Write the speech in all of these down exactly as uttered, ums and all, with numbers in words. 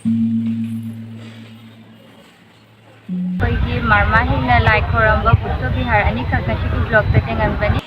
ꯑꯩꯈꯣꯏꯒꯤ ꯃꯥꯔꯃꯥ ꯍꯦꯟꯅ ꯂꯥꯏ ꯈꯣꯏꯔꯝꯕ ꯕꯨꯗꯙ ꯕꯤꯍꯥꯔ ꯑꯅꯤꯈꯛ ꯉꯁꯤꯒꯤ vlogꯇ ꯌꯦꯡꯍꯟꯕꯅꯤ꯫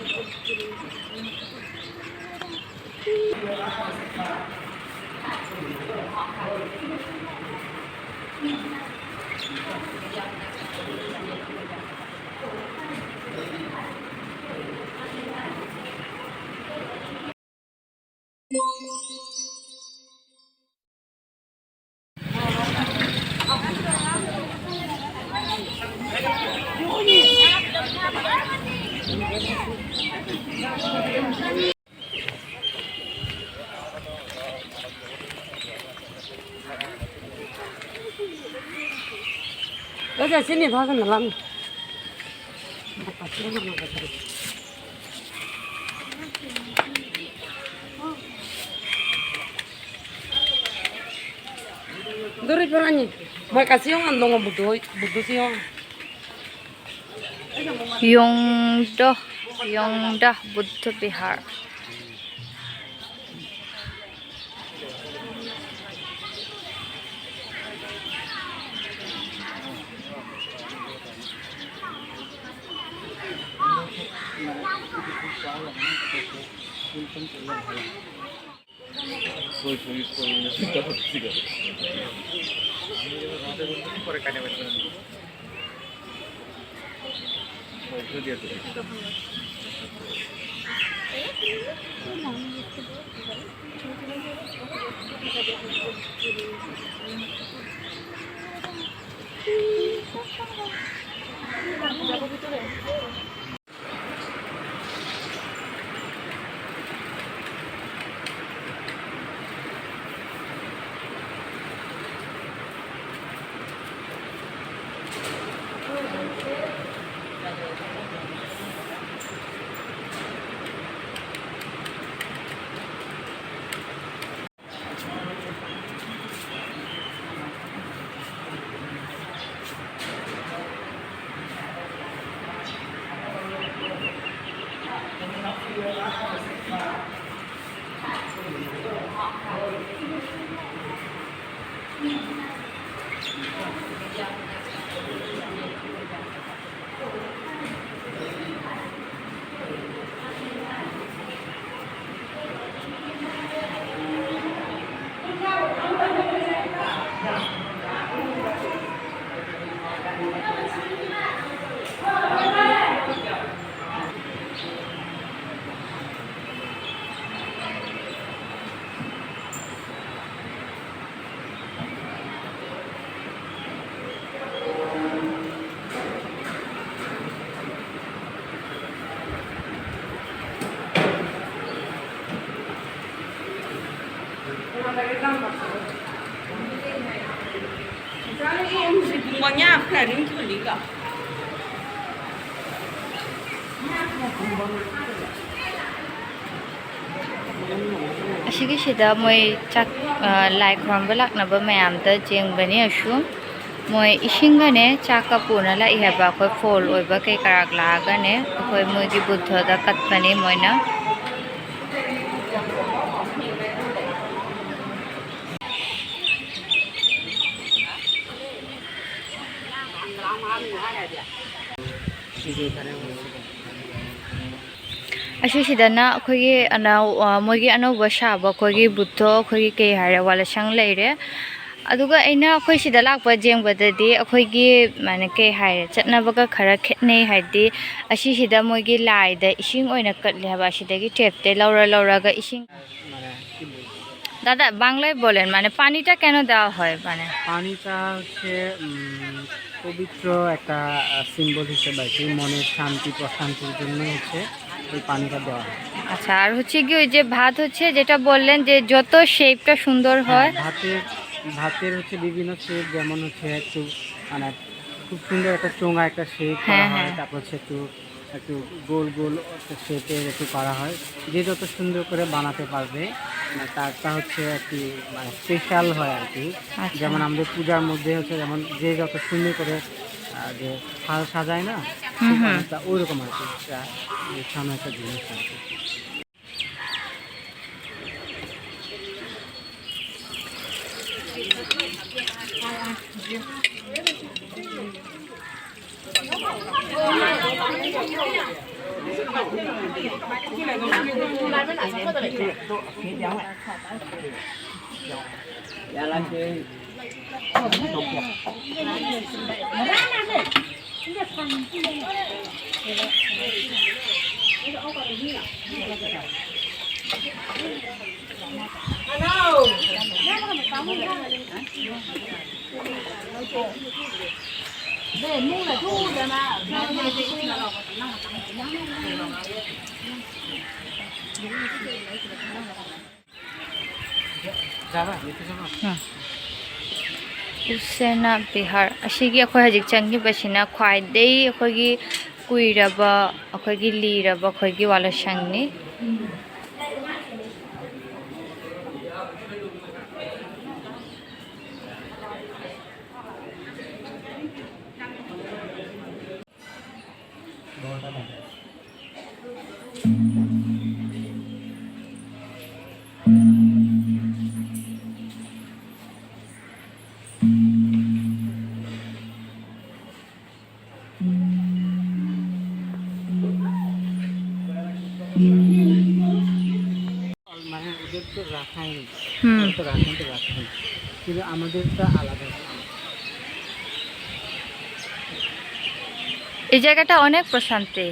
Dori parani. Moi kasi yung andong budo, budo si yung. Yongdo, Yongda Buddha Vihar. ꯑꯁꯤꯒꯤꯁꯤꯗ ꯃꯣꯏ ꯆꯥꯛ, ꯑ, ꯂꯥꯏ ꯈꯨꯔꯨꯝꯕ ꯂꯥꯛꯅꯕ ꯃꯌꯥꯝꯗ ꯌꯦꯡꯕꯅꯤ꯫ ꯑꯁꯨꯝ ꯃꯣꯏ ꯏꯁꯤꯡꯒꯅꯦ ꯆꯥꯛꯀ ꯄꯨꯅ ꯂꯥꯛꯏ ꯍꯥꯏꯕ꯫ ꯑꯩꯈꯣꯏ ꯐꯣꯜ ꯑꯣꯏꯕ ꯀꯩ ꯀꯔꯥꯛ ꯂꯥꯛꯑꯒꯅꯦ ꯑꯩꯈꯣꯏ ꯃꯣꯏꯒꯤ ꯕꯨꯠꯊꯗ ꯀꯠꯄꯅꯤ ꯃꯣꯏꯅ꯫ ꯑꯁꯤꯁꯤꯗꯅ ꯑꯩꯈꯣꯏꯒꯤ ꯑꯅꯧ-, ꯑ, ꯃꯣꯏꯒꯤ ꯑꯅꯧꯕ ꯁꯥꯕ ꯑꯩꯈꯣꯏꯒꯤ ꯕꯨꯠꯇꯣ, ꯑꯩꯈꯣꯏꯒꯤ ꯀꯩ ꯍꯥꯏꯔꯦ, ꯋꯥꯂꯁꯪ ꯂꯩꯔꯦ꯫ ꯑꯗꯨꯒ ꯑꯩꯅ ꯑꯩꯈꯣꯏ ꯁꯤꯗ ꯂꯥꯛꯄ ꯌꯦꯡꯕꯗꯗꯤ ꯑꯩꯈꯣꯏꯒꯤ, ꯃꯥꯅꯦ, ꯀꯩ ꯍꯥꯏꯔꯦ, ꯆꯠꯅꯕꯒ ꯈꯔ ꯈꯦꯠꯅꯩ꯫ ꯍꯥꯏꯗꯤ ꯑꯁꯤꯁꯤꯗ ꯃꯣꯏꯒꯤ ꯂꯥꯏꯗ ꯏꯁꯤꯡ ꯑꯣꯏꯅ ꯀꯠꯂꯦ ꯍꯥꯏꯕ, ꯑꯁꯤꯗꯒꯤ ꯇꯦꯞꯇꯩ ꯂꯧꯔ ꯂꯧꯔꯒ ꯏꯁꯤꯡ꯫ মানে কি বলবো? দাদা, বাংলায় বলেন, মানে পানিটা কেন দেওয়া হয়? মানে পানিটা হচ্ছে, উম, পবিত্র একটা, আহ, সিম্বল হিসেবে আর কি, মনের শান্তি প্রশান্তির জন্য হচ্ছে ওই পানিটা দেওয়া হয়। আচ্ছা, আর হচ্ছে কি ওই যে ভাত হচ্ছে যেটা বললেন যে যত শেপটা সুন্দর হ্যাঁ, হয়। ভাতের, ভাতের হচ্ছে বিভিন্ন শেপ, যেমন হচ্ছে একটু মানে খুব সুন্দর একটা চোঙা একটা শেপ করা হ্যাঁ, হয়, হ্যাঁ। তারপর হচ্ছে একটু একটু গোল গোল একটা শেপের একটু করা হয়। যে যত সুন্দর করে বানাতে পারবে, মানে, তারটা হচ্ছে আর কি, মানে, স্পেশাল হয় আর কি। আচ্ছা। যেমন আমাদের পূজার মধ্যে হচ্ছে, যেমন যে যত সুন্দর করে, আহ, যে থাল সাজায় না, হুম, ঠিক হুম। অনেকটা ওইরকম আর কি। একটা, এর সামনে একটা জিনিস আর কি। ꯎꯝ꯫ ꯎꯁꯦꯅꯥ ꯕꯤꯍꯥꯔ꯫ ꯑꯁꯤꯒꯤ ꯑꯩꯈꯣꯏ ꯍꯧꯖꯤꯛ ꯆꯪꯈꯤꯕꯁꯤꯅ ꯈ꯭ꯋꯥꯏꯗꯒꯤ ꯑꯩꯈꯣꯏꯒꯤ ꯀꯨꯏꯔꯕ, ꯑꯩꯈꯣꯏꯒꯤ ꯂꯤꯔꯕ ꯑꯩꯈꯣꯏꯒꯤ ꯋꯥꯂꯣꯁꯪꯅꯤ꯫ মানে ওদের তো রাখাইন, হুম। ওরা তো রাখাইন তো রাখাইন, কিন্তু আমাদেরটা আলাদা। এই জায়গাটা অনেক প্রশান্তি।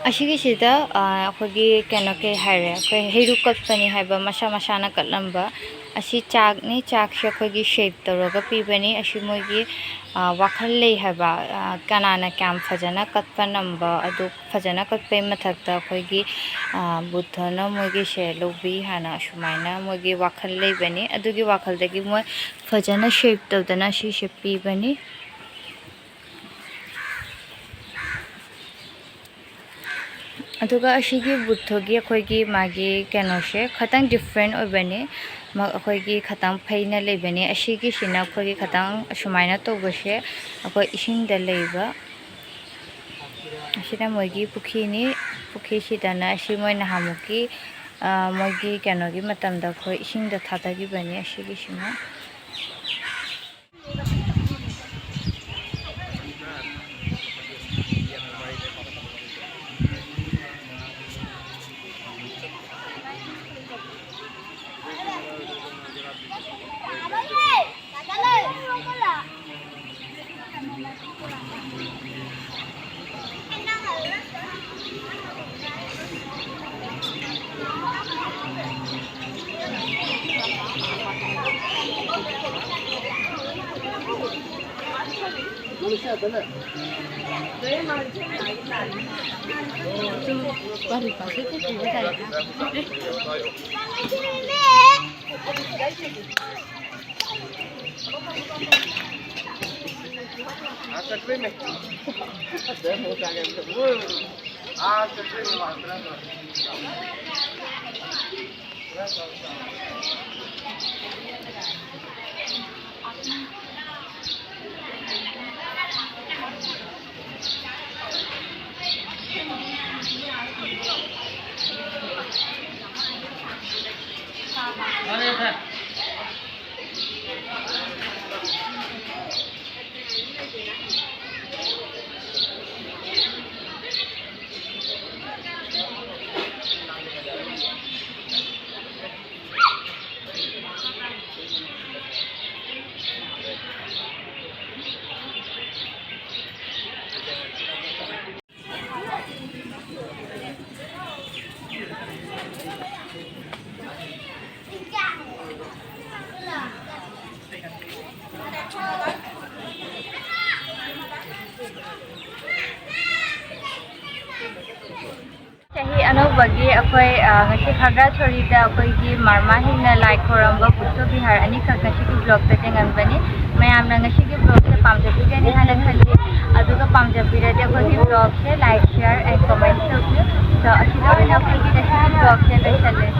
ꯑꯁꯤꯒꯤꯁꯤꯗ, ꯑ, ꯑꯩꯈꯣꯏꯒꯤ ꯀꯩꯅꯣ ꯀꯩ ꯍꯥꯏꯔꯦ, ꯑꯩꯈꯣꯏ ꯍꯩꯔꯨꯛ ꯀꯠꯄꯅꯤ ꯍꯥꯏꯕ ꯃꯁꯥ ꯃꯁꯥꯅ ꯀꯠꯂꯝꯕ꯫ ꯑꯁꯤ ꯆꯥꯛꯅꯤ, ꯆꯥꯛꯁꯦ ꯑꯩꯈꯣꯏꯒꯤ shape ꯇꯧꯔꯒ ꯄꯤꯕꯅꯤ꯫ ꯑꯁꯤ ꯃꯣꯏꯒꯤ, ꯑ, ꯋꯥꯈꯜ ꯂꯩ ꯍꯥꯏꯕ, ꯑ, ꯀꯅꯥꯅ ꯀꯌꯥꯝ ꯐꯖꯅ ꯀꯠꯄ ꯉꯝꯕ ꯑꯗꯨ ꯐꯖꯅ ꯀꯠꯄꯩ ꯃꯊꯛꯇ ꯑꯩꯈꯣꯏꯒꯤ, ꯑ, ꯕꯨꯙꯅ ꯃꯣꯏꯒꯤꯁꯦ ꯂꯧꯕꯤ ꯍꯥꯏꯅ ꯑꯁꯨꯃꯥꯏꯅ ꯃꯣꯏꯒꯤ ꯋꯥꯈꯜ ꯂꯩꯕꯅꯤ꯫ ꯑꯗꯨꯒꯤ ꯋꯥꯈꯜꯗꯒꯤ ꯃꯣꯏ ꯐꯖꯅ shape ꯇꯧꯗꯅ ꯁꯤꯁꯦ ꯄꯤꯕꯅꯤ꯫ ꯑꯗꯨꯒ ꯑꯁꯤꯒꯤ ꯕꯨꯠꯊꯒꯤ ꯑꯩꯈꯣꯏꯒꯤ ꯃꯥꯒꯤ ꯀꯩꯅꯣꯁꯦ ꯈꯇꯪ different ꯑꯣꯏꯕꯅꯤ꯫ ꯃ-, ꯑꯩꯈꯣꯏꯒꯤ ꯈꯇꯪ ꯐꯩꯅ ꯂꯩꯕꯅꯤ꯫ ꯑꯁꯤꯒꯤꯁꯤꯅ ꯑꯩꯈꯣꯏꯒꯤ ꯈꯇꯪ ꯑꯁꯨꯃꯥꯏꯅ ꯇꯧꯕꯁꯦ ꯑꯩꯈꯣꯏ ꯏꯁꯤꯡꯗ ꯂꯩꯕ꯫ ꯑꯁꯤꯅ ꯃꯣꯏꯒꯤ ꯄꯨꯈ꯭ꯔꯤꯅꯤ꯫ ꯄꯨꯈ꯭ꯔꯤꯁꯤꯗꯅ ꯑꯁꯤ ꯃꯣꯏ ꯅꯍꯥꯟꯃꯨꯛꯀꯤ, ꯑ, ꯃꯣꯏꯒꯤ ꯀꯩꯅꯣꯒꯤ ꯃꯇꯝꯗ ꯑꯩꯈꯣꯏ ꯏꯁꯤꯡꯗ ꯊꯥꯗꯈꯤꯕꯅꯤ ꯑꯁꯤꯒꯤꯁꯤꯅ꯫ ꯆꯍꯤ ꯑꯅꯧꯕꯒꯤ ꯑꯩꯈꯣꯏ, ꯑ, ꯉꯁꯤ ꯈꯥꯒ꯭ꯔꯥ ꯁꯣꯔꯤꯗ ꯑꯩꯈꯣꯏꯒꯤ ꯃꯥꯔꯃꯥ ꯍꯤꯡꯅ ꯂꯥꯏ ꯈꯣꯏꯔꯝꯕ ꯕꯨꯠꯇꯣ ꯕꯤꯍꯥꯔ ꯑꯅꯤꯈꯛ ꯉꯁꯤꯒꯤ vlogꯇ ꯌꯦꯡꯍꯟꯕꯅꯤ꯫ ꯃꯌꯥꯝꯅ ꯉꯁꯤꯒꯤ vlogꯁꯦ ꯄꯥꯝꯖꯕꯤꯒꯅꯤ ꯍꯥꯏꯅ ꯈꯜꯂꯤ꯫ ꯑꯗꯨꯒ ꯄꯥꯝꯖꯕꯤꯔꯗꯤ ꯑꯩꯈꯣꯏꯒꯤ vlogꯁꯦ like, share and comment ꯇꯧꯕꯤꯌꯨ꯫ So, ꯑꯁꯤꯗ ꯑꯣꯏꯅ ꯑꯩꯈꯣꯏꯒꯤ ꯉꯁꯤꯒꯤ vlogꯁꯦ ꯂꯣꯏꯁꯜꯂꯦ꯫